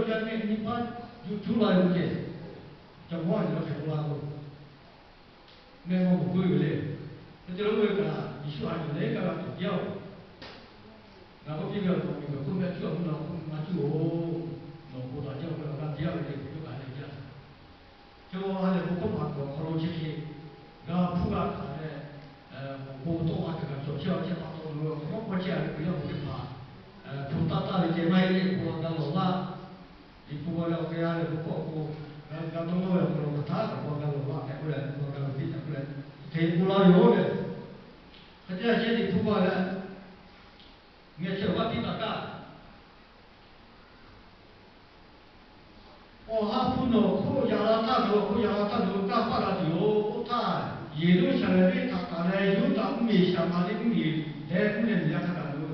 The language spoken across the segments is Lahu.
yaˇ mehˆ nyiˇ paˉ yuˬ cuˉ la ve k'o ceh, ca mawˇ a yuˬ la hk'e k'oˆ la k'o, mehˆ maˇ mawˬ puiˉ ve le. Hk'e te leh oˇ ve kaꞈ Yeˍsuˆ a yuˬ leh kaˇ g'a tuˬ jaˇ-oˬ, ngaˬ k'oˆ piˇ ve, awˬ to miˬguiˬ hk'oˆ mehˆ cuˉ a mvuhˇ naw hk'oˆ maˇ cuˉ-oˬ. Nawˬ bon taꞈ jaˇ-oˬ, g'a jaˇ ve le, hk'e te kaꞈ leh jaˇ. Chaw ha lehˬ bon hkawˇ maˍ kuiˬ awˬ hk'aw lo chi hk'e g'a hpuˇ g'a hkanˍ leh, awˬ bon tawˆ la kaꞈ g'a cawˬ chehˇ a chehˇ pa taw, awˬ hk'aw lo k'awˇ chehˇ a ve Hkriꞈ yaˇ pu teˇ hpaˍ hpu taˇ taˇ ve ceh maˇ heˆ le, bon g'a lawˬ laˇ. Liꞈ hpu g'a leh awˬ hk'e ha lehˬ bon hkawˇ k'o, g'a dawˇ nawˇ ve awˬ hk'aw lo hk'aˬ htaˇ kaꞈ bon g'a lawˬ laˇ tehꞈ k'oˆ leh, bon g'a lawˬ piˇ tehꞈ k'oˆ leh, hk'e k'oˆ laˇ ve yoˬ lehˬ. Hk'e te leh chi liꞈ hpu g'a leh, ngeh chehˇ awˬ g'aˇ piˇ taˍ kaˇ. Awˬ ha hpu nawˬ hk'oˆ yaꞈ la htaˇ, nawˬ hk'oˆ yaꞈ la htaˇ nawˬ hui kanˇ paˆ g'a tuˬ yoˬ. Oˇ htaˇ Yeˍruˆsaˍlehnˍ venˇ htaꞈ taˍ leh Yuˇdaꞈ mvuhˇmiˬ, Saˍmaˍriˆ mvuhˇmiˬ leh mvuhˇ leh miˬ yaˇ hk'a gaˬ lo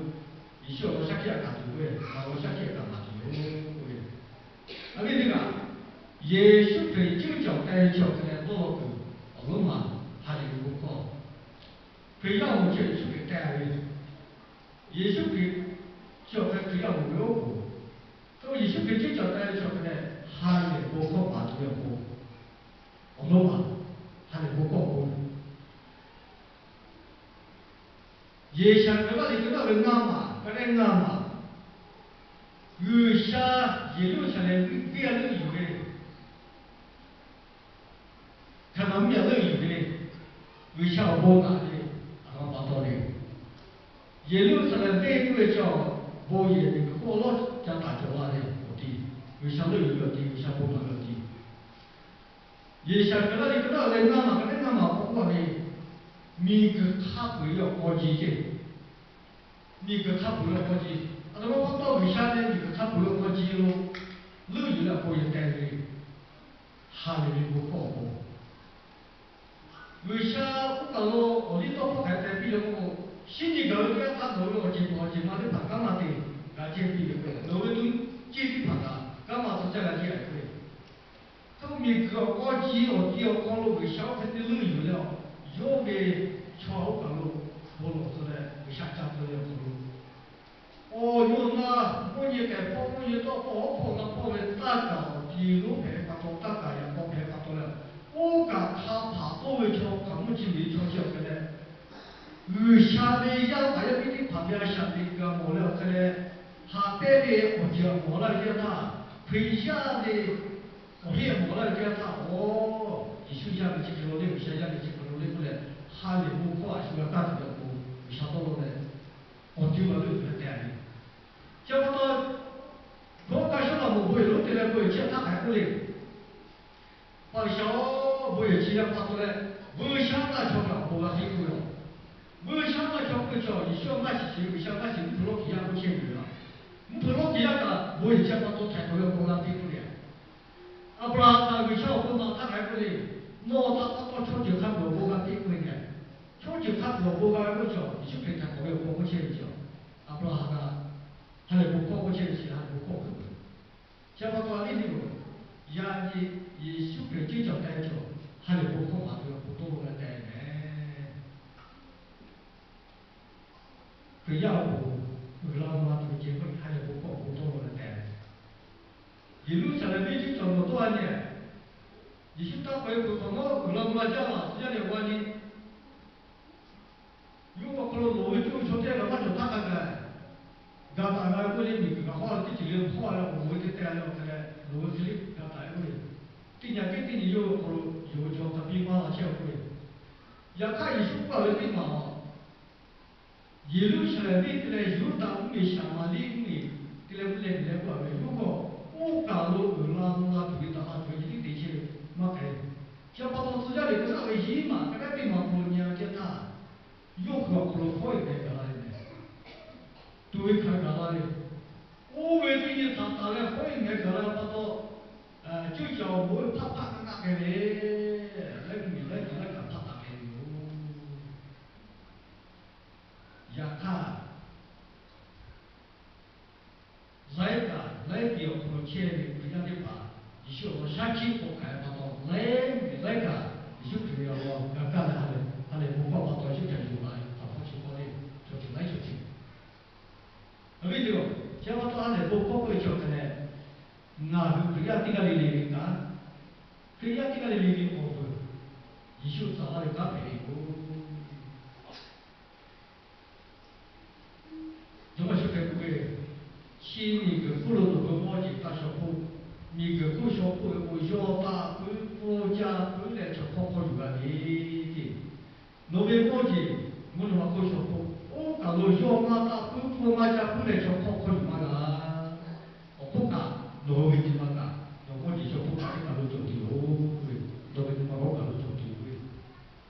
Yeˍsuˆ awˬ lawn shaˉ hkiˆ a kaꞈ tuˬ ve, awˬ lawn shaˉ hkiˆ a kaꞈ maˍ tuˬ yoˬ k'oˆ ve. A viˉ teˇ g'aˇ, Yeˍsuˆ Hkriꞈ ceuˇ cawˬ k'ai ve chi awˬ hk'e leh dawˇ law kuiˬ awˬ lonˉ maˬ ha lehˬ ve bon hkawˇ. Hkriꞈ yaˇ awˬ moˍ chi Yeˍsuˆ Hkriꞈ teh ve, Yeˍsuˆ Hkriꞈ chi awˬ hk'e Hkriꞈ yaˇ awˬ moˍ ve oˉ k'oˍ, Yeˍsuˆ Hkriꞈ ceuˇ cawˬ k'ai ve chi awˬ hk'e leh ha lehˬ bon hkawˇ maˍ tuˬ ve awˬ pon, awˬ lonˉ maˬ ha lehˬ bon hkawˇ awˬ pon Yeˍsaˍ hk'aˬ hk'e le k'oˆ laˇ ve ngaˇ maˬ, hk'aˬ hk'e le ngaˇ maˬ, G'uiˬsha Yeˍruˆsaˍlehnˍ venˇ a leuˆ yuˬ ve, Hkaˍnanˍ mvuhˇmiˬ a leuˆ yuˬ ve le, G'uiˬsha awˬ bon naꞈ ve, a pa taw le, Yeˍruˆsaˍlehnˍ venˇ k'oˆ ve chi awˬ bon yehˬ miˬguiˬ hk'oˆ lawˇ ca taˍ cawˬ la ve awˬ ti, G'uiˬsha leuˆ yuˬ ve awˬ ti, G'uiˬsha bon naꞈ ve awˬ ti Yeˍsaˍ hk'aˬ hk'e le k'oˆ laˇ ve ngaˇ maˬ, hk'aˬ hk'e le ngaˇ maˬ k'oˆ laˇ ve, miˬguiˬ hk'a peu-eˬ ve awˬ k'aw ji ceh, miˬguiˬ hk'a peu-eˬ ve awˬ k'aw ji, a htoꞈ ma pa taw G'uiˬsha ve miˬguiˬ hk'a peu-eˬ ve awˬ k'aw ji lo leuˆ yuˬ leh awˬ pon yehˬ teh ve, ha lehˬ ve bon hkawˇ awˬ pon G'uiˬsha oˇ kaˬ lo awˬ liˇ tawˇ hkawˇ hk'aˬ hk'e teh piˇ le k'o, shinˉ nyi gaˬ ve teˇ g'aˇ htaˇ nawˬ ve awˬ ceˬ pawˬ awˬ ceˬ ma teˇ hpaˍ kanˉ maˇ te g'a ceh piˇ ve k'o, nawˬ ve teˇ ceuˬ teˇ hpaˍ kaꞈ kanˉ maˇ tcuh caˇ g'a ceh a ve k'o, hk'e miˬguiˬ awˬ k'aw ji awˬ ti awˬ hk'aw lo G'uiˬsha oˇ hk'e te leuˆ yuˬ leh, yawˇ ve chaw oˇ kaˬ lo bon lawˬ tcuh leh G'uiˬsha ca tcuh ve awˬ hk'aw lo, awˬ yawˇ na mvuhˇ nyi kehˬ hpawˇ mvuhˇ nyi tawˆ hpawˇ hawˉ hpawˇ g'a hpawˇ ve taˇ kaꞈ awˬ ti lonˉ hpehꞈ ve pa taw, taˇ kaꞈ yaꞈ k'aw hpehꞈ ve pa taw leh, oˇ kaꞈ hk'a hpaˍ toˇ ve chaw hkaoˍmonˇ chi miˬ ve chaw chi awˬ hk'e leh, G'uiˬsha ve yaˇ paˍ yaˇ miˇ teˇ hpaˍ ve a shaꞈ teꞈ kuiˬ a mawˬ leh awˬ hk'e leh, haꞈ pehnˇ ve awˬ ceuˬ a mawˬ laˇ ve teˇ yanˇ htaˇ, Hkriꞈ yaˇ ve awˬ heˆ a mawˬ laˇ ve teˇ yanˇ htaˇ, a, Yeˍsuˆ yaˇ ve chi hk'e lo le, G'uiˬsha yaˇ ve chi hk'e lo le k'oˆ leh, ha lehˬ bon hkawˇ a shu g'a kaˇ tuˬ ve awˬ pon G'uiˬsha tawˇ law leh awˬ ti ma leuˆ yuˬ leh teh ve. Chi pa taw, g'awˇ kaˇ shawˉ laꞈ mawˬ bon yehˬ lonˉ te leh bon yehˬ chi htaˇ hk'aˬ hk'e k'oˆ le, Paˍriˍsehˍ-oˬ, bon yehˬ chi yaˇ pa taw leh, buiˇshaˆaˉnaˆ chaw kaꞈ awˬ bon g'a piˇ k'oˆ ve a. Buiˇshaˆaˉnaˆ chaw k'oˆ ve chaw, Yeˍsuˆ maˇ shiˍ shiˍ ve G'uiˬsha maˇ shiˍ mvuhˇ hpeuꞈ lawˇ kiˬ yaˇ k'oˆ chehˇ ve yoˬ. Mvuhˇ hpeuꞈ lawˇ kiˬ yaˇ kaꞈ bon yehˬ chi pa taw htaiˍ hk'awꞈ ve awˬ bon g'a piˇ k'oˆ le. Aˍbraˍhanˍ kaꞈ G'uiˬsha awˬ bon naꞈ htaˇ hk'aˬ hk'e k'oˆ le, nawˬ htaꞈ pa taw chaw ceuˬ hk'a peu-eˬ awˬ bon g'a piˇ k'oˆ ve, chaw ceuˬ hk'a peu-eˬ awˬ bon g'a ve k'oˆ ve chaw, Yeˍsuˆ Hkriꞈ htaiˍ hk'awꞈ ve awˬ bon k'oˆ chehˇ ve chaw, Aˍbraˍhanˍ kaꞈ ha lehˬ bon hkawˇ k'oˆ chehˇ ve chi ha lehˬ bon hkawˇ hk'e Chi pa taw a viˉ nyi-oˬ, yaꞈ nyi Yeˍsuˆ Hkriꞈ ceuˇ cawˬ k'ai ve chaw, ha lehˬ bon hkawˇ maˍ tuˬ ve awˬ pon dawˇ law leh teh mehˍ. Hkriꞈ yaˇ awˬ pon uiˍ la mvuh la tuˬ ve ceh, ha lehˬ bon hkawˇ awˬ pon dawˇ law leh teh. Yeˍruˆsaˍlehnˍ venˇ ceuˇ cawˬ nawˬ dawˇ a nyi, Yeˍsuˆ taˇ k'oꞈ-e kuiˬ hk'awꞈ nawˉ uiˍ la mvuh la jaˇ laˬ, tcuh yaˇ leh g'a nyi Yawˇ hui awˬ hk'aw lo loˍ ve cawˇ ve chaw teˇ g'aˇ kaꞈ maˇ cawˬ htaˇ hk'a gaˬ, ga taˍ g'a ve k'oˆ le, miˬguiˬ kaꞈ hawˉ leh teˇ ceuˬ le hawˉ leh awˬ moˍ ve teˇ teh leh awˬ hk'e leh loˍ ve hk'e le ga taˍ ve k'oˆ le. Teˇ nyi teˇ teˇ nyi yawˇ hui awˬ hk'aw lo yonˍ ve chaw hk'a biˇ maˇ la chehˇ k'oˆ ve. Yaꞈ hk'aˇ Yeˍsuˆ k'oˆ laˇ ve teˇ maˬ a, Yeˍruˆsaˍlehnˍ venˇ te leh Yuˇdaꞈ mvuhˇmiˬ, Saˍmaˍriˆ mvuhˇmiˬ te leh mvuhˇ leh miˬ leh k'oˆ laˇ ve, yawˇ hui oˇ kaˬ lo uiˍ la mvuh la tuˬ ve taˍ la tuˬ ve chi teˇ te chehˇ ve maˇ hk'e. Chi pa taw tcuh yaˇ leh k'o, naˆ ve hiˉ maˬ hk'a gaˇ teˇ maˬ hk'aw lo nyi-a ve teˇ htaˇ, yawˇ hui awˬ hk'aw lo hawˉ-e mehˍ gaˬ la ve mehˍ. Tuˬ ve hkanˍ gaˬ la ve, oˇ ve teˇ nyi htaꞈ taˍ leh hawˉ-e mehˍ gaˬ la pa taw, ceuˇ caˬ awˬ moˍ ve hpaˆ hpaˆ kaˇ kaˇ k'ai ve, laiˉ mvuhˇmiˬ laiˉ miˬ laiˉ kaꞈ hpaˆ taˍ k'ai ve yoˬ. Yaꞈ hk'aˇ, laiˉ kaꞈ laiˉ miˬ awˬ hk'aw lo chehˇ ve Hkriꞈ yaˇ teˇ hpaˍ, Yeˍsuˆ awˬ lawn shaˉ hkiˆ k'awꞈ hkanˍ ve pa taw, laiˉ miˬ laiˉ kaꞈ Yeˍsuˆ Hkriꞈ ve awˬ lawn g'a kaˇ leh ha lehˬ, ha lehˬ bon hkawˇ pa taw Yeˍsuˆ Hkriꞈ yuˬ la ve htaꞈ hk'awꞈ chi k'awꞈ le, chaw ceuˬ laiˉ chaw ceuˬ. Awˬ viˉ teˇ-oˬ, chi pa taw ha lehˬ bon hkawˇ k'oˆ ve chaw hk'e leh, Ngaˬ hui Hkriꞈ yaˇ teˇ g'aˇ le le ve kaꞈ, Hkriꞈ yaˇ teˇ g'aˇ le le ve awˬ vuˬ, Yeˍsuˆ tcuh laˇ ve kanˉ hpehꞈ ve yoˬ. Jawˇmawˇ Yeˍsuˆ Hkriꞈ k'oˆ ve, Chi miˬguiˬ hk'oˆ lo nawˬ hui mawˇ jeˬ taˇ shaw hpoˆ. Miˬguiˬ hk'oˆ shaw hpoˆ ve k'o, yawˇ taˇ puiˉ, pfuhˇ caˇ puiˉ leh chaw hk'awˇ hk'aw yuˬ g'a ve ce. Nawˬ ve mawˇ jeˬ mvuhˇ naw ma hk'oˆ shaw hpoˆ. Oˇ kaˬ lo yawˇ maˇ taˇ puiˉ, pfuhˇ maˇ caˇ puiˉ leh chaw hk'awˇ hk'aw yuˬ maˇ g'a. Awˬ hk'oˆ kaꞈ nawˬ hui ve nyi ma kaꞈ, nawˬ mawˇ jeˬ shaw hpoˆ kaꞈ teˇ kaˬ lo cawˬ tuˬ yoˬ. Nawˬ ve nyi ma k'awꞈ kaˬ lo cawˬ tuˬ yoˬ.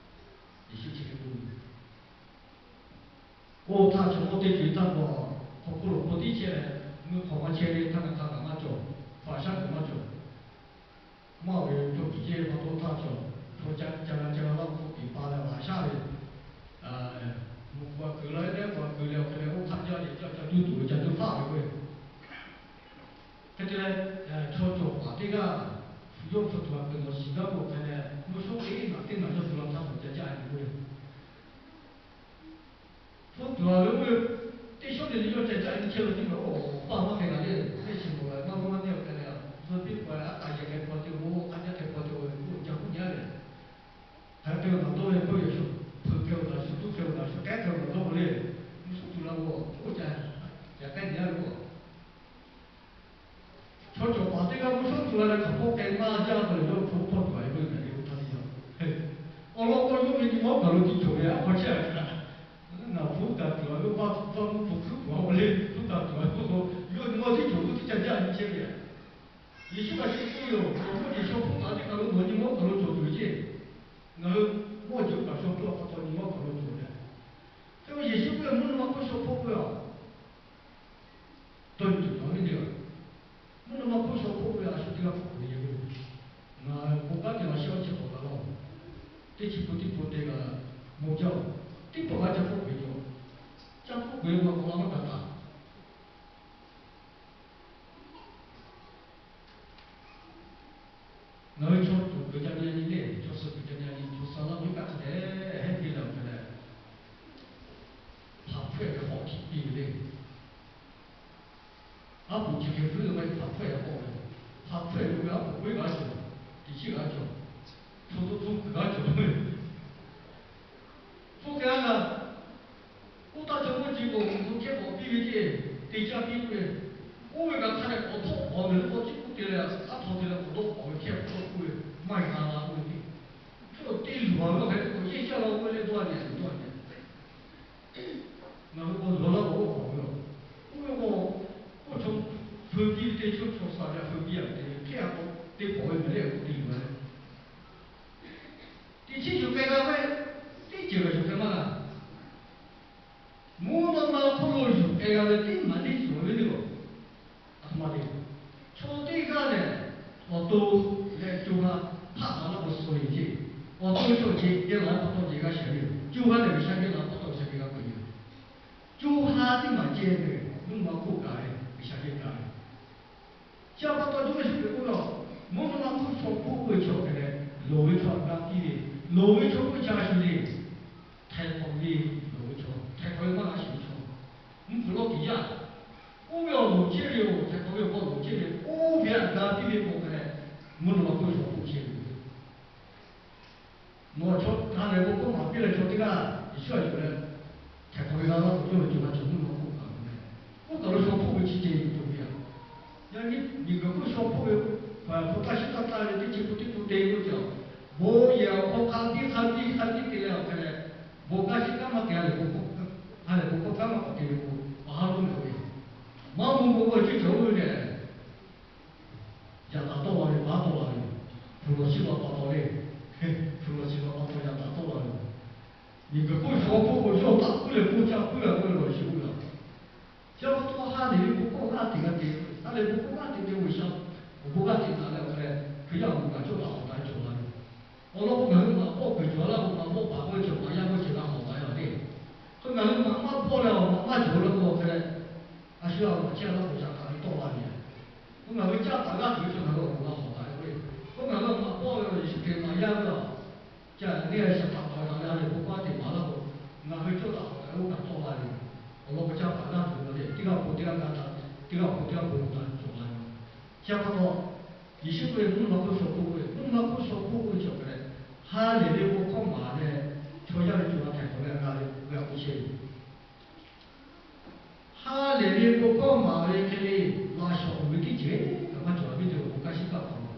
Yeˍsuˆ chi hk'e k'oˆ ve. Oˇ htaˇ chaw mawˇ teˇ co-e htaˇ k'o, hk'aw hk'oˆ lo hk'aw tiˉ chehˇ leh, mui hk'awꞈ maˇ chehˇ ve htaˇ, hk'aˬ kaꞈ maˇ cawˬ, hpaˍ shaˉ kuiˬ maˇ cawˬ. Maˇ ve chaw hkiˬ ceˇ pa taw htaˇ cawˬ, chaw ca ca g'a ca g'a laˇ k'o, hk'aw tiꞈ pa leh laꞈ shaˉ ve, mvuhˇ hpu a kuiˬ la ve teˇ hpaˍ kuiˬ leh awˬ hk'e leh oˇ htaˇ jaˇ leh ca ca tuˇ tuˬ ve ca tuˇ hpaˆ ve k'o, hk'e te leh, chaw cawˬ paˍ teˇ g'aˇ yawˇ hpu tuˬ a kuiˬ nawˬ shiˍ gaˇ k'o hk'e leh, mvuhˇ shawˉ teˇ naˬ teˇ naˬ yawˇ tu la htaˇ nawˬ ca jaˇ ve k'o, hpu tuˬ a ve oˇ ve teˇ shawˉ te leh yawˇ ca jaˇ ve chehˇ ve teˇ hpaˍ, oˇ paˇ maˇ hk'e g'a le, teˇ shiˍ mawˬ la maˇ g'awˇ maˇ te awˬ hk'e leh, zuhꞈ piˇ paw a k'aˍ yehˬ hk'e paw te-o, a yaˇ hk'e paw te-o, oˇ ca huˉ nyi a ve. Hk'aˬ hk'e te-o naˬ dawˇ ve hk'oˆ yaꞈ shu hpeuꞈ hkeh-o naˬ shu, tuˇ hkeh-o naˬ shu, k'ehˉ hkeh-o naˬ dawˇ k'o le, mvuhˇ shawˉ tu la k'o, oˇ ca yaꞈ k'ehˉ nyi a ve k'o, chaw cawˬ paˍ teˇ g'aˇ mvuhˇ shawˉ tu la leh hk'aˬ hpawˇ k'ai maˇ jaˇ k'o leh, yawˇ hpu hpawˇ tuˬ a ve k'o, ngaˬ hui hk'aˬ hk'e te yaˇ. Awˬ lawn k'o yawˇ ve nyi ma oˇ kaˬ lo tiˇ cawˬ ve, a hk'aw chehˇ a ve kaꞈ, ngaˬ hpu kaꞈ tuˬ a ve, oˇ paˇ hpu paˇ mvuhˇ hpu hkuiˉ puˬ a k'o le, hpu kaꞈ tuˬ a ve k'o, yawˇ nyi ma tiˇ cawˬ k'o teˇ ca jaˇ nyi chehˇ ve. Yeˍsuˆ kaꞈ chi k'oˆ ve yoˬ, nawˬ mawˇ jeˬ shaw hpoˆ kaꞈ teˇ kaˬ lo nawˬ nyi ma oˇ kaˬ lo cawˬ tuˬ ve ceˇ. Ngaˬ hui mawˇ jeˬ oˇ kaˬ shaw hpoˆ a pa taw nyi ma oˇ kaˬ lo cawˬ ve. Hk'e k'o Yeˍsuˆ k'oˆ ve, mvuhˇ naw ma hk'oˆ shaw hpoˆ k'oˆ ve a, dawˇ nyi tuˬ cawˬ ve le. Mvuhˇ naw ma hk'oˆ shaw hpoˆ k'oˆ ve a shu teˇ g'aˇ hpfuhˆ k'oꞈ e ve. Ngaˬ bon kanˉ te la shawˉ chi k'awꞈ la la, teˇ chi pun teˇ pun te g'a mawˇ jaˇ-oˬ, teˇ pawˆ g'a ca hpfuhˆ k'oꞈ e ve. Ca hpfuhˆ k'oꞈ e ve awˬ lawn maˇ gaˬ taˍ. Ngaˬ hui chaw tuˬ kuiˬ ca nyi a nyi le, chaw suh kuiˬ ca nyi a nyi, chaw suh laˇ ve kaꞈ hk'a dehꞈ heˆ piˇ leh awˬ hk'e leh, hpaˍ hpfuhˆ ve hk'awꞈ hkiˬ piˇ ve le. Aˉ poꞈ chi hk'e hpuiˉ ve maˇ heˆ, hpaˍ hpfuhˆ ve k'awꞈ ve, hpaˍ hpfuhˆ ve k'oˆ ve aˉ poꞈ k'oˆ ve g'a cawˬ, tiꞈ chiˉ g'a cawˬ, hpu to to kuiˬ g'a cawˬ ve. Hpu kehˬ a kaꞈ, oˇ htaˇ chaw mawˇ jeˬ k'o, mvuhˇ hkehˇ k'awꞈ piˇ ve ceˇ, te caˇ piˇ k'oˆ ve, oˇ ve kaꞈ hk'a dehꞈ k'awꞈ dawˆ k'awꞈ ve, hk'aw tiˉ k'oˆ te leh, aˉ htaw te leh k'awꞈ dawˆ k'awꞈ ve hkehˇ k'awꞈ k'oˆ ve, maˇ g'a la k'oˆ ve ceˇ. Hk'e te luˬ a ve awˬ hk'e k'o, yeˇ caˇ la k'oˆ ve le, dawˇ a nyi a nyi dawˇ a nyi. Ngaˬ hui k'o, luˬ a laˇ k'o, oˇ k'awꞈ ve yoˬ. Oˇ ve k'o, oˇ chaw hpu piˇ ve teˇ chaw chaw suh ve hpu piˇ a ve te hk'e a k'o, te pawˬ ve mehˍ le k'o te luˬ a ve. Teˇ chiˉ yuˬ k'ai g'a ve, teˇ ceuˬ kaꞈ yuˬ k'ai maˇ g'a. Mvuhˇ naw ma hk'oˆ lo yuˬ k'ai g'a ve teˇ maˬ teˇ ceuˬ ve le k'o, a htoꞈ ma te, chaw teˇ g'aˇ lehˬ, awˬ to leh co ha hpaˆ daꞈ laˇ k'o suh ve ceˇ. Awˬ to chaw ce geh laˬ pa taw ce g'a shehˍ ve yoˬ. Co ha lehˬ G'uiˬsha geh laˬ pa taw G'uiˬsha geh g'a peuˬ ve yoˬ. Co ha teˇ maˬ ceh ve, mvuhˇ naw ma hk'oˆ kaꞈ ve, G'uiˬsha geh kaꞈ ve. Chi a pa taw Jawˇmawˇ Yeˍsuˆ Hkriꞈ k'oˆ ve, mvuhˇ naw ma hk'oˆ shaw hpoˆ k'oˆ ve chaw hk'e leh, loˍ ve chaw g'a piˇ ve, loˍ ve chaw k'oˆ ve chaw a shu le. Htaiˍ hk'awꞈ ve loˍ ve chaw, htaiˍ hk'awꞈ ve maˇ g'a shuˍ ve chaw, mvuhˇ hpfuhˍ lawˇ tiˍ yaˇ, oˇ ve awˬ loˍ chehˇ ve yoˬ. Htaiˍ hk'awꞈ ve awˬ hk'aw loˍ chehˇ ve, oˇ ve htaꞈ g'a piˇ ve k'o hk'e leh, mvuhˇ naw ma hk'oˆ shaw hpoˆ chehˇ ve yoˬ. Nawˬ chaw ha lehˬ bon hkawˇ maˍ piˇ leh chaw teˇ g'aˇ Yeˍsuˆ htaꞈ yonˍ leh, htaiˍ hk'awꞈ ve g'a laˇ k'o, yawˇ ve co ha cawˬ mvuhˇ naw ma hk'oˆ kaꞈ ve meh. Oˇ kaˬ lo shaw hpoˆ ve chi ceh yuˬ tuˬ ve a. Yaꞈ nyi miˬguiˬ hk'oˆ shaw hpoˆ ve, hpaˍ hpu taˇ shiˉ taˇ taˇ ve teˇ chi pun teˇ pun te k'oˆ cawˬ. Bon yehˬ awˬ hk'aw hk'a biˇ hk'a biˇ hk'a biˇ te leh awˬ hk'e leh, bon kanˉ shiˉ kanˉ maˇ te a lehˬ, bon hkawˇ, ha lehˬ bon hkawˇ kanˉ maˇ k'awꞈ te ve k'o, awˬ ha lo mehˍ ve, maˇ mvuh bon k'o ceuˇ cawˬ oˇ ve lehˬ, yaꞈ taˍ tawˆ la ve, maˇ tawˆ la ve, hpu lawˬ shiˉ lawꞈ pa taw le. Hpu lawˬ shiˉ lawꞈ pa taw yaꞈ taˍ tawˆ la ve, miˬguiˬ hk'oˆ shaw hpoˆ k'o yawˇ taꞈ puiˉ leh k'oˆ ca puiˉ ve k'oˆ ve lawˬ shiˉ k'oˆ ve a. Chi pa taw ha lehˬ ve bon hkawˇ g'aˇ teꞈ g'a te, ha lehˬ bon hkawˇ g'aˇ teꞈ te G'uiˬsha, awˬ bon g'aˇ teꞈ taˍ leh awˬ hk'e leh, Hkriꞈ yaˇ awˬ moˍ kaꞈ cawˇ taˍ hawꞈ taˍ ve cawˬ la ve. Awˬ lawn k'o ngaˬ hui maꞈ bawˆ kuiˬ cawˬ laˇ k'o, maꞈ bawˆ paˍ k'oˆ ve cawˬ, maꞈ yaˇ k'oˆ cawˬ g'a hawꞈ taˍ ve a le. Hk'e ngaˬ hui maꞈ maˇ bawˆ leh awˬ maꞈ maˇ cawˬ leh k'o awˬ hk'e leh, a shu a maꞈ chehˇ a laˇ k'o shaˍ hkaˍ ve tawˆ la ve. K'o ngaˬ hui caˇ paˍ g'aˇ tuˬ ve chaw ngaˬ hui awˬ moˍ g'a hawꞈ taˍ ve k'o, k'o ngaˬ hui maꞈ bawˆ leh Yeˍsuˆ Hkriꞈ maꞈ yaˇ ve a, ca neˇ shaˍ hkaˍ paˍ taˍ leh a lehˬ bon hkawˇ teꞈ maˍ laˇ k'o, ngaˬ hui cawˇ taˍ hawꞈ taˍ ve oˇ kaꞈ tawˆ la ve. Awˬ lawn k'o caˇ paˍ g'aˇ tuˬ ve le, teˇ g'aˇ bon teˇ g'aˇ ga taˍ, teˇ g'aˇ bon teˇ g'aˇ bon lo taˍ cawˬ la ve. Chi pa taw, Yeˍsuˆ k'oˆ ve, mvuhˇ naw ma hk'oˆ shaw hpoˆ k'oˆ ve, mvuhˇ naw ma hk'oˆ shaw hpoˆ k'oˆ ve chi awˬ hk'e leh, ha lehˬ ve bon hkawˇ maˍ leh, chaw yaˇ ve co ha hpehꞈ k'awꞈ ve a g'a ve awˬ hk'oˆ chehˇ ve Ha lehˬ ve bon hkawˇ maˍ ve hk'e le, laꞈ shawnˍ uiˍ ve teˇ ceuˬ kaꞈ maˇ cawˬ ve teˇ ceuˬ awˬ hk'aw lo,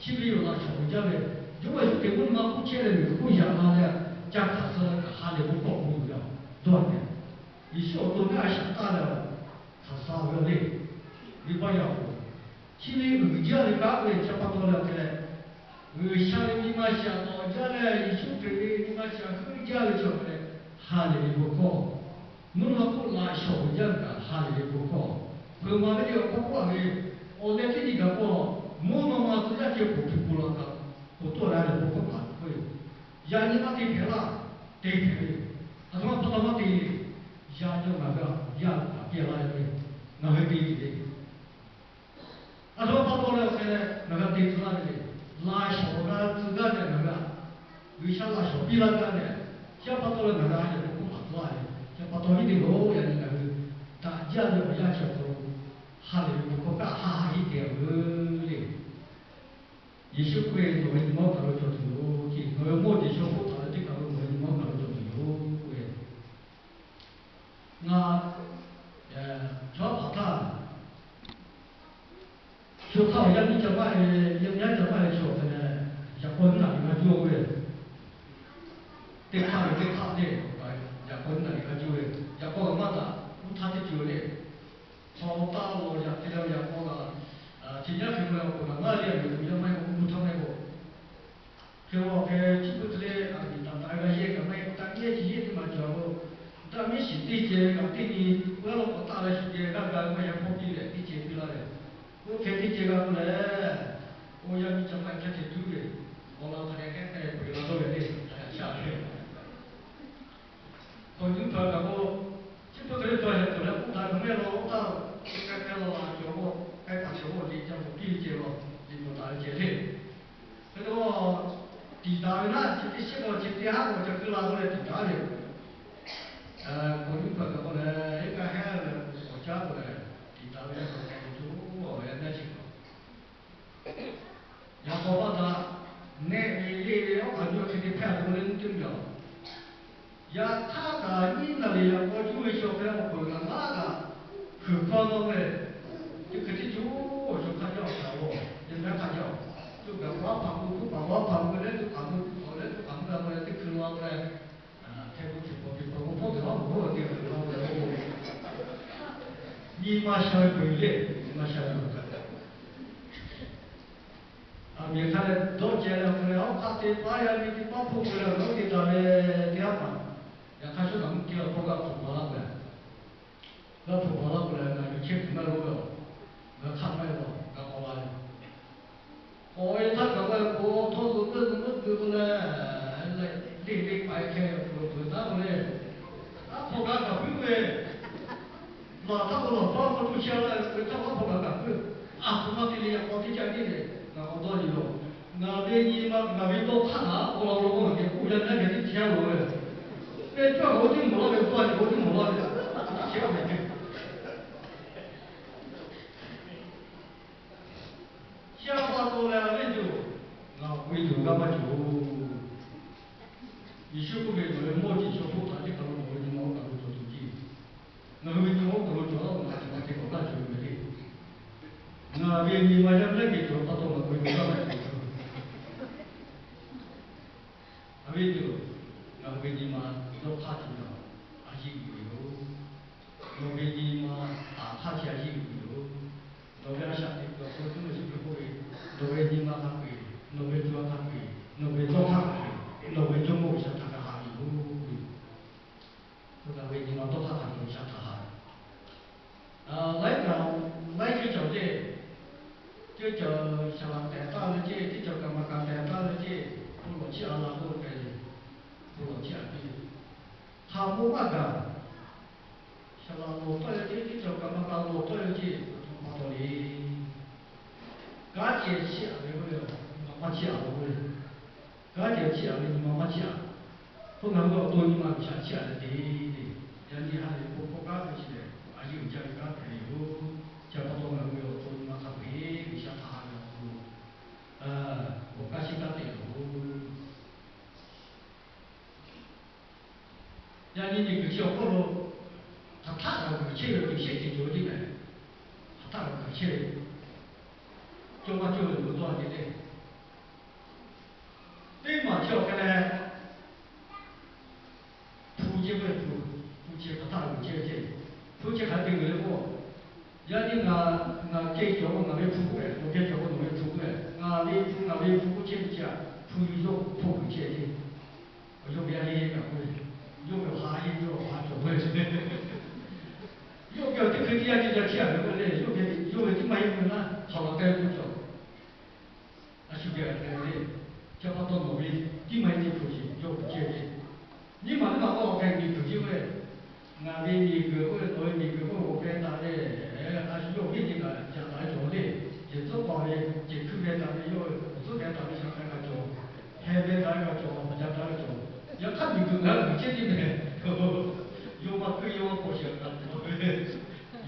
chi ve yoˬ laꞈ shawnˍ uiˍ jaˇ ve. Jawˇmawˇ Yeˍsuˆ Hkriꞈ mvuhˇ naw ma hk'oˆ chehˇ leh, miˬguiˬ hk'oˆ yaꞈ la leh, ca hkanˍ suh leh kaꞈ ha lehˬ ve bon hkawˇ k'oˆ ve yoˬ. Dawˇ nyi, Yeˍsuˆ awˬ to ngaˇ a shaꞈ taˇ leh, hkanˍ suh ve le. Venˇbaˆ yaˇ awˬ hk'aw, chi ve uiˍ jaˇ ve kanˉ ve chi pa taw leh awˬ hk'e leh, G'uiˬsha ve nyi ma shaꞈ tawˍ jaˇ leh, Yeˍsuˆ Hkriꞈ ve nyi ma shaꞈ heuˆ jaˇ ve chi awˬ hk'e leh, ha lehˬ ve bon hkawˇ, mvuhˇ naw ma hk'oˆ laꞈ shawnˍ uiˍ jaˇ ve kaꞈ ha lehˬ ve bon hkawˇ, hpeuꞈ maˍ ve le awˬ hk'aw k'oˆ laˇ ve, awˬ leh teˇ nyi gaˬ k'o, mvuhˇ naw ma tcuh yaˇ ceh poˬ hpu poˬ laꞈ kaꞈ, poˬ tawˆ la leh bon hkawˇ maˍ ve yoˬ. Yaꞈ nyi maˇ te hpehꞈ laˇ, te hpehꞈ ve yoˬ. Aˬ htoꞈ ma pa taw maˇ te le. Yaꞈ nyi ngaˬ hui a yaˇ paˍ piˇ laˇ ve, ngaˬ hui te tuˬ ve Aˬ htoꞈ ma pa taw leh awˬ hk'e leh ngaˬ g'a te tcuh laˇ ve le. Laꞈ shawnˍ g'a tcuh gaˇ leh ngaˬ g'a, G'uiˬsha laꞈ shawnˍ piˇ laˇ gaˇ leh, chi pa taw leh ngaˬ g'a ha lehˬ ve bon hkawˇ maˍ tcuh laˇ ve. Chi pa taw viˉ teˇ hpaˍ-oˬ, yaꞈ nyi ngaˬ hui daꞈ jaˇ ve awˬ yanˇ chi awˬ hk'aw lo ha lehˬ ve bon hkawˇ kaꞈ ha ha heˆ te-a veuˬ le. Yeˍsuˆ k'oˆ ve, Nawˬ ve nyi ma oˇ kaˬ lo cawˬ tuˬ yoˬ. Nawˬ ve mawˇ jeˬ shaw hpoˆ taˍ ve teˇ kaˬ lo nawˬ ve nyi ma oˇ kaˬ lo cawˬ tuˬ yoˬ k'oˆ ve, ngaˬ chaw aˉ paˍ htaˇ, chaw hk'aˇ awˬ yaˇ miˇ ca maˇ ve, yaˇ miˇ ca maˇ ve chaw awˬ hk'e leh, yaꞈ k'aw nyiˇ naˍ riˍ g'a juˇ k'oˆ ve, teˇ hk'aˇ ve teˇ hk'aˇ le, yaꞈ k'aw nyiˇ naˍ riˍ g'a juˇ ve, yaꞈ k'aw kaꞈ maˇ daꞈ, uˉ htaˇ teˇ ceuˬ le. Chaw taˇ lawˬ yaꞈ te leh yaꞈ k'aw kaꞈ, chi nyaˇ hk'e ma awˬ peuˬ kaꞈ maˇ le, a miˬ guiˬ yaˇ maˇ heˆ k'o, uˉ htaˇ maˇ heˆ k'o, hk'e awˬ hk'e chi beuꞈ hk'e le, a miˬ taˍ taˍ g'a yehˇ kaꞈ maˇ heˆ, taˇ yehˇ chi yehˇ teˇ maˬ cawˬ k'o, daꞈ miˉ shiˍ teˇ ceh kaꞈ teˇ nyi g'aˇ lawˇ k'awꞈ taˆ leh shu geh g'aˇ g'a maˇ yaꞈ hpawˇ piˇ leh teˇ ceh piˇ laˇ ve. Oˇ hk'e teˇ ceh g'a k'oˆ leh, oˇ yaˇ miˇ ca maˇ hk'e ceh tuˉ ve, awˬ lawn hk'a dehꞈ k'ehˉ k'ehˉ peuˬ la dawˇ ve le, hk'a yaꞈ shaˆ ve. K'awꞈ nyi hpaˍ kaꞈ k'o, chi beuꞈ hk'e le cawˬ yaꞈ cawˬ leh k'oˆ taˍ ve maˇ heˆ law, oˇ htaˇ k'ehˉ k'ehˉ law la cawˬ k'o, k'ehˉ hpaˍ cawˬ k'o, liꞈ ca k'awꞈ piˇ ve ceh law, liꞈ bvuhꞈ taˍ ve ceh le. Hk'e te k'o, tiˍ taˍ ve naˉ, chi teˇ shiˉ k'o chi teˇ haˉ k'o ca keu la k'oˆ leh tiˍ taˍ ve yoˬ. K'awꞈ nyi hpaˍ kaꞈ k'oˆ leh, iˉ kaˆ heˉ leh k'awꞈ caˉ k'oˆ leh, tiˍ taˍ ve yaˇ hpaˍ kaꞈ k'awꞈ co, awˬ ve yaˇ chi kaꞈ Yaꞈ k'aw maˇ daꞈ, nehˆ ve leˇ ve awˉ kaꞈ juˇ hk'e te hpehˇ a k'oˆ leh nyi teˇ mvuh yaˬ. Yaꞈ hk'aˇ kaꞈ nyiˇ naˍ riˍ yaꞈ k'aw juˇ ve chi awˬ hk'e awˬ peuˬ kaꞈ maˇ kaꞈ, hkeuˍ hkawˇ nawˇ ve, chi hk'e teˇ co, awˬ shaw hk'aˇ jaˇ awˬ shaˍ lo, yaꞈ nyi hk'aˇ jaˇ, co gaˬ k'o aˉ hpaˍ k'o, kuˉ paˍ k'o aˉ hpaˍ k'o, leh tuꞈ hpaˍ k'o tuꞈ hpaˍ, leh tuꞈ hpaˍ k'o g'a k'o leh teˇ hkui la k'o leh, hteˇ k'o hteˇ paw hteˇ paw k'o hpawˇ teꞈ laˇ mawˬ k'oˆ ve teˇ hkui la k'o leh, nyi ma sha ve peuˬ le, nyi ma sha ve A miˬ hk'a leh dawˇ ceh leh awˬ hk'e leh, awˉ hk'aˆ teˇ paˉ yaˇ miˇ teˇ paˉ hpoˆ k'oˆ leh awˬ g'awˇ te taˍ ve teˇ haˉ paˍ, yaꞈ hk'aˇ shu kaꞈ mvuhˇ te awˬ hpawˇ g'a hpuꞈ baˬ laˇ k'o leh, g'a hpuꞈ baˬ laˇ k'o leh, ngaˬ yuˬ chehˇ kuiˬ maˇ g'a ve, g'a hk'aˆ maˇ g'a, g'a k'awꞈ la ve. K'awꞈ ve htaˇ kaꞈ g'a k'o, htawˇ zuhꞈ meuˇ zuhꞈ meuˇ keu k'o leh, leˇ leˇ k'ai hkeh peuˬ peuˬ taˉ k'o le, aˉ hk'aw g'a kaꞈ puiˉ ve, laˬ htaˇ k'o laˬ htaˇ k'o tuˇ chehˇ la ve, htaˇ k'o aˉ hk'aw g'a kaꞈ puiˉ. A htoꞈ ma te leh yaꞈ k'aw teˇ caˇ teˇ leh ngaˬ k'awꞈ dawˇ nyi lo, ngaˬ ve nyi ma ngaˬ ve dawˇ hk'aˇ kaꞈ awˬ lawn lo ngaˬ geh k'oˆ yaˇ naˉ geh teˇ chehˇ lo ve, mehˇ cawˇ k'oˆ tiˉ mawˬ laˇ ve, dawˇ nyi k'oˆ tiˉ mawˬ laˇ ve, chehˇ ve Chi a pa taw leh a lehˬ yoˬ, ngaˬ awˬ hk'aw lo g'a maˇ cawˬ. Yeˍsuˆ k'oˆ ve, Nawˬ ve mawˇ jeˬ chaw hpoˆ htaꞈ teˇ hpaˍ lo nawˬ ve nyi ma oˇ kaˬ lo cawˬ tuˬ ceˇ. Ngaˬ hui ve nyi ma oˇ kaˬ lo cawˬ laˇ, ngaˬ htaꞈ ma te k'awꞈ laˇ cawˬ ve le. Ngaˬ ve nyi ma yaˇ miˇ geh cawˬ pa taw ngaˬ hui ve g'a maˇ cawˬ. A ve yoˬ, ngaˬ hui ve nyi ma dawˇ hk'aˇ cawˬ ve, a yeˇ uiˍ ve yoˬ. Nawˬ ve nyi ma taˍ hk'aˇ chi a yeˇ uiˍ ve yoˬ. Nawˬ ve a shaꞈ teꞈ kuiˬ awˬ hk'aw lo Jawˇmawˇ Yeˍsuˆ Hkriꞈ k'oˆ ve, Nawˬ ve nyi ma hk'a peu-eˬ, nawˬ ve co ha hk'a peu-eˬ, nawˬ ve dawˇ hk'aˇ hk'a peu-eˬ, nawˬ ve Jawˇmawˇ G'uiˬsha htaꞈ g'a haꞈ ve yoˬ. Ngaˬ ve nyi ma dawˇ hk'aˇ hk'a peu-eˬ G'uiˬsha htaꞈ haꞈ laiˉ kaꞈ, laiˉ ceuˬ cawˬ ceˇ. Teˇ cawˬ saˍ laꞈ tehꞈ taˇ ve ceˇ, teˇ cawˬ kaˍ maˍ kaˍ tehꞈ taˇ ve ceˇ, bon lawˬ chiˇ aꞈ la k'oˆ ve hk'e le, bon lawˬ chiˇ aꞈ piˇ ve, hk'a mawˇ maˇ gaˬ. Saˍ laꞈ lawˬ tawˆ ve ceˇ, teˇ cawˬ kaˍ maˍ kaˍ lawˬ tawˆ ve ceˇ, a htoꞈ ma pa taw le. Kanˉ cehˬ chiˇ aꞈ ve k'oˆ ve, nyi ma maˇ chiˇ aꞈ lo k'oˆ ve, kanˉ cehˬ chiˇ aꞈ ve nyi ma maˇ chiˇ aꞈ. Hk'oˆ ngaˬ hui ve awˬ to nyi ma G'uiˬsha chiˇ aꞈ leh te le. Yaꞈ nyi ha lehˬ ve bon hkawˇ kanˉ hk'e chi lehˬ, a yeˇ uiˍ jaˇ ve kanˉ hpehꞈ ve yoˬ. Chi pa taw ngaˬ hui ve awˬ to nyi ma hk'a peu-eˬ awˬ hk'aw lo hk'aˬ htaˆ kaꞈ g'uiˬ chehˇ ve, g'uiˬ shehˆ ceuˬ cawˬ ve teˇ hpaˍ, hk'aˬ htaˆ kaꞈ g'uiˬ chehˇ ve, cawˇ maˇ cawˇ ve loꞈ dawˇ a te le. Teˇ maˬ chi awˬ hk'e leh, hpu ceh ve hpu, hpu chi hk'aˬ htaˆ g'uiˬ chehˇ ve ceh, hpu chi hk'aˬ hk'e te g'uiˬ le k'o, yaꞈ nyi ngaˬ, ngaˬ geh cawˬ k'o ngaˬ ve hpu k'oˆ ve, nawˬ geh cawˬ k'o nawˬ ve hpu k'oˆ ve, ngaˬ ve hpu, ngaˬ ve hpu k'oˆ chehˇ ve chi htaꞈ hpu yawˇ hpu g'uiˬ chehˇ ve. Yawˇ ve a yeˇ kaꞈ k'oˆ ve, yawˇ ve ha yeˇ yawˇ ha cawˬ ve, yawˇ geh teˇ hkui teˇ yanˇ ceh ca chiˇ aꞈ ve k'oˆ le, yawˇ ve, yawˇ ve tiˉ maˇ heˆ ve naˉ hk'aˬ laˬ k'ai k'oˆ cawˬ. A shu geh a hk'e le, chi pa taw nawˬ ve tiˉ maˇ heˆ ceh hpu chi yawˇ g'uiˬ chehˇ ve. Nyiˇ maˬ teˇ maˬ k'o awˬ hk'e miˬ guiˬ ceh ve, ngaˬ ve miˬ guiˬ k'oˆ ve, nawˬ ve miˬ guiˬ k'oˆ ve, awˬ hk'e taˍ ve, a shu yawˇ ve nyi kaꞈ ca taˍ ve cawˬ le. Yehˬ tcuhˉ paˍ ve, cehˬ hkuiˇ ve taˍ ve, yawˇ ve awˬ tcuhˉ hk'e taˍ ve shaˍ hk'a kaꞈ cawˬ, heh ve taˍ ve kaꞈ cawˬ, awˬ ca taˍ ve cawˬ. Yaꞈ hk'aˇ miˬ guiˬ ngaˬ hui g'uiˬ chehˇ teˇ meh, yawˇ maˇ keu yawˇ maˇ k'awꞈ shehˍ hk'aˬ cawˬ ve,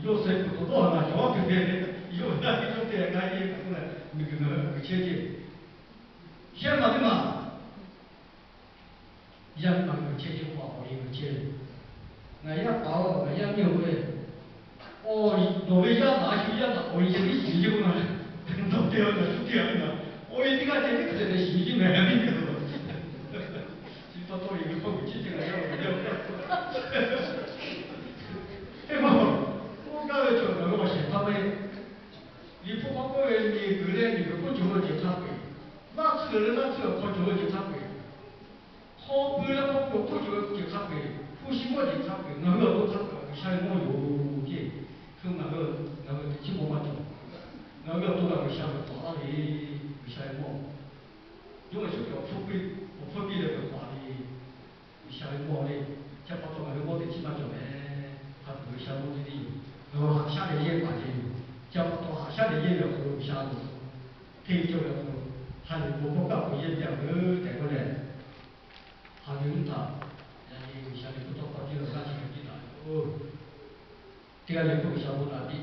yawˇ suh kuiˬ k'awꞈ dawˇ a ngaˬ cawˬ tuˬ ve, yawˇ ve a ve yawˇ te a g'a yeˇ kaꞈ k'oˆ leh miˬ guiˬ ngaˬ hui g'uiˬ chehˇ ceˇ. Shehˆ maˬ teˇ maˬ, yaˇ miˇ ma g'uiˬ chehˇ ceˇ, pa awˬ e g'uiˬ chehˇ ve. Ngaˬ yaˇ paˍ-oˬ, ngaˬ yaˇ miˇ-oˬ ve, nawˬ ve yaˇ naꞈ a shu yaˇ naꞈ awˬ e ceh tiˉ shiˍ ve ceˇ k'oˆ ma. Nawˬ te a kaꞈ shu te a ve naꞈ, awˬ e teˇ g'aˇ ceh tiˉ hk'e te leh shiˍ ve ceˇ meh, a miˇ miˬ-oˬ. Chi pa taw e ve hk'aw g'uiˬ chehˇ ceˇ, ngaˬ yaˇ-oˬ, ngaˬ yaˇ-oˬ. Eˇ ma, k'oˆ gaˇ ve cawˬ kaꞈ ve awˬ shehˍ hpaˇ ve, Liꞈ hpu hk'aw k'oˆ ve, miˬ guiˬ leh miˬ guiˬ hk'oˆ cawˬ ve awˬ ceuˬ hk'a peu-eˬ, laˇ tsuhˇ leh laˇ tsuhˇ awˬ hk'aw cawˬ ve awˬ ceuˬ hk'a peu-eˬ, hk'aw pui leh hk'aw pui awˬ hk'oˆ cawˬ ve awˬ ceuˬ hk'a peu-eˬ, hpu shi mawˇ jeˬ hk'a peu-eˬ, ngaˬ hui awˬ to hk'a peu-eˬ G'uiˬsha ve mawˇ yoˬ ceˇ. Hk'e ngaˬ hui, ngaˬ hui teꞈ chiˉ mawˇ maˇ cawˬ. Ngaˬ hui awˬ to kaꞈ G'uiˬsha ve hk'aw a ve, G'uiˬsha ve mawˇ. Yawˇ ve shu awˬ hpfuhˇ piˇ, awˬ hpfuhˇ piˇ leh ve hk'aw a ve, G'uiˬsha ve mawˇ le. Chi pa taw ngaˬ hui mawˇ teꞈ chiˉ maˇ cawˬ meh. Hk'a peu-eˬ G'uiˬsha mawˇ teˇ teˇ yoˬ. Ngaˬ hui haꞈ shaˉ leh yehˇ paˍ ceh yoˬ. Chi pa taw haꞈ shaˉ leh yehˇ ve awˬ hk'aw lo G'uiˬsha loˬ, hteˇ ve cawˇ ve awˬ hk'aw lo, ha lehˬ bon hkawˇ kaˆ k'o yehˇ ve a veuˬ tehꞈ k'oˆ leh, ha ve mvuhˇ htaꞈ yaꞈ nyi G'uiˬsha ve hpu tawˇ hkawˇ tiˉ la g'aˇ chi hk'e piˇ taˍ ve yoˬ. Teˇ g'aˇ leh k'oˆ G'uiˬsha bon daꞈ piˇ.